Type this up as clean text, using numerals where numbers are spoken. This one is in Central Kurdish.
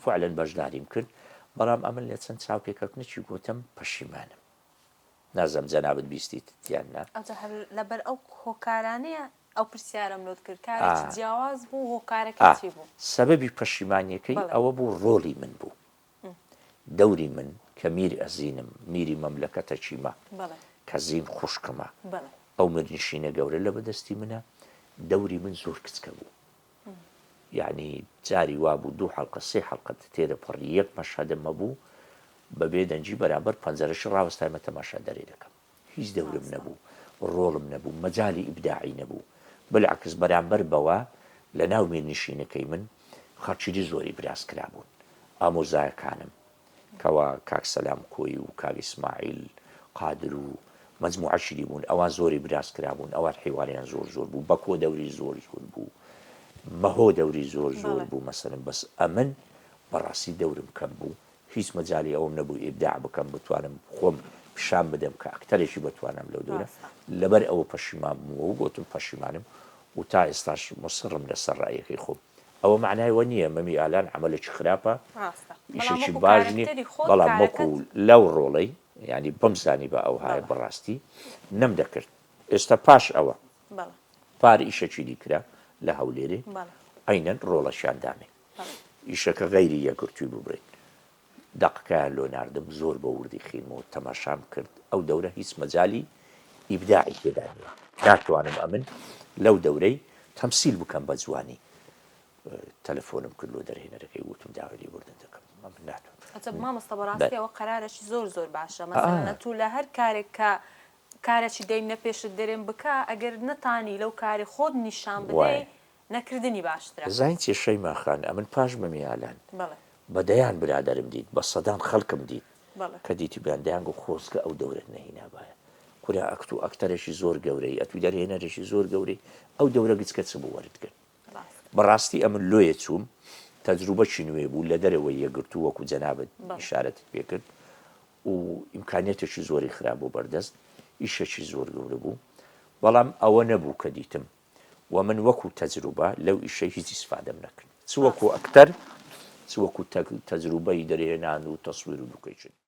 فعلەن بەشداریم کرد بەڵام ئەمن لە چەند چاوپێکەوتنێکی گوتم پەشیمانم نازم جەنابت بیستیت یان نا. ئەوجا هەر لەبەر ئەو هۆکارانەیە ئەو پرسیارەم لۆت کرد کارێکی جیاواز بوو هۆکارەکەی چی بوو؟ سەبەبی پەشیمانیەکەی ئەوە بوو ڕۆڵی من بوو دەوری من کە میر ئەزینم میری مەملەکەتەکیمە کە زین خوشکمە ئەو میرنشینە گەورە لە بەدەستی منە دەوری من زۆر کچکە بوو یەعنی جاری وابوو دوو حەڵقە سێ حەڵقە تێرە پەڕی یەک مەشهەدم هەبوو بە بێ دەنگی بەرامبەر پەنجەرەشی ڕاوەستایمە تەماشا دەرێ دەکەم هیچ دەورم نەبوو ڕۆڵم نەبوو مەجالی ئیبداعی نەبوو بلعکس بەرامبەر بەوە لە ناو میرنشینەکەی من خەڵکیی زۆری براز کرابوون ئامۆزایەکانم کەوا کاک سەلام کۆیی و کاک ئیسماعیل قادر و مەجموعەکی دی بوون ئەوان زۆری براز کرابوون ئەوان حیواریان زۆر زۆر بوو بەکۆ دەوری زۆر زۆر بوو مەهۆ دەوری زۆر زۆر بوو مەسەلەن بەس ئەمن بەڕاستی دەورم کەم بوو هیچ مەجالی ئەوەم نەبوو ئیبداع بکەم بتوانم خۆم پیشان بدەم کە ئەکتەرێکی بەتوانام لەو دەورە لەبەر ئەوە پەشیمان بوومەوە و گۆتم پەشیمانم و تا ئێستاش موسڕم لەسەر ڕەئیەکەی خۆم ئەوە مەعنای وە نییە مەمی ئالان عەمەلێکی خراپە ڕاستە بەڵام ئیشێکی وەکو باش نییە کارەکتەری خۆت بەڵام کارەکەت وەکو لەو ڕۆڵەی یانی بمزانی بە ئەوهایە بەڵێ بەڕاستی نەمدەکرد ئێستا پاش ئەوە بەڵێ پار ئیشەکی دی کرا لە هەولێرێ بەڵێ عەینەن ڕۆڵەکیان دامێ بەڵێ ئیشەکە غەیری یەکگرتووی ببڕین دەقەکەیان لۆ ناردم زۆر بە وردی خینمەوە تەماشام کرد ئەو دەورە هیچ مەجالی ئیبداعی تێدا نیە ناتوانم ئەمن لەو دەورەی تەمسیل بکەم بە جوانی تەلەفۆنم کرد لۆ دەرهێنەرەکەی وتم داوای لێبوردن دەکەم ئەمن ناتوانم ئەجەب مامۆستا بەڕاستی ئەوە قەرارەکی زۆر زۆر باشە مەسەلەن ئەتوو لە هەر کارێک کە کارەکی دەینە پێشت دەرێن بکە ئەگەر نەتانی لەو کاری خۆت نیشان بدەی نەکردنی باشترە. ئەزانی چیە شەیما خان ئەمن پاش مەمی ئالان بەڵێ. بە دەیان برادەرم دیت بە سەدان خەلکم دیت بەڵێ. کە دیتبیان دەیان گۆ خۆزگە ئەو دەورەت نەهینابایە کورە ئەکتو ئەکتەرێکی زۆر گەورەی ئەتو دەرهێنەرێکی زۆر گەورەی ئەو دەورە گچکە چ بوو وەرت گرت ڕاستە. بەڕاستی ئەمن لۆیە چووم تەجروبەکی نوێ بوو لە دەرەوەی یەکگرتوو وەکو جەنابت بەڵێ. ئیشارەتت پێ کرد و ئیمکانیەتێکی زۆری خرابوو بەردەست ئیشێکی زۆر گەورە بوو بەڵام ئەوە نەبوو کە دیتم وە من وەکو تەجروبە لەو ئیشەی هیچ ئیسفادەم نەکرد چ وەکو ڕاستە. ئەکتەر چ وەکو تەجروبەی دەرهێنان و تەسویر و لوکەیشن.